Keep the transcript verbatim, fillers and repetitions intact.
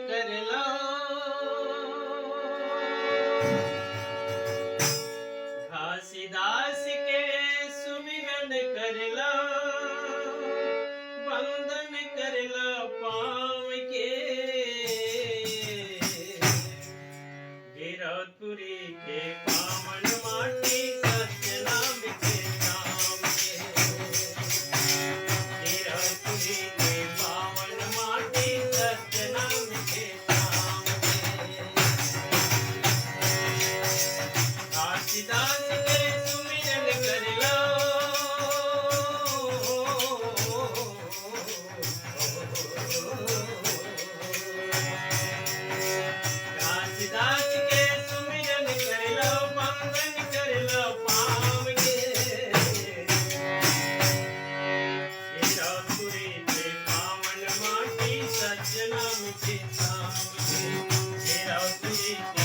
करला। घासीदास के सुमिरन करला, वंदन करला पाँव के। गिरौदपुरी के पावन माटी सत्य नाम के नाम के। गिरौदपुरी के पावन माटी सत्य नाम के नाम के। घासीदास के सुमिरन करला। घासीदास के सुमिरन करला, वंदन करला पाँव के। गिरौदपुरी के पावन माटी सत्य नाम के नाम के। गिरौदपुरी के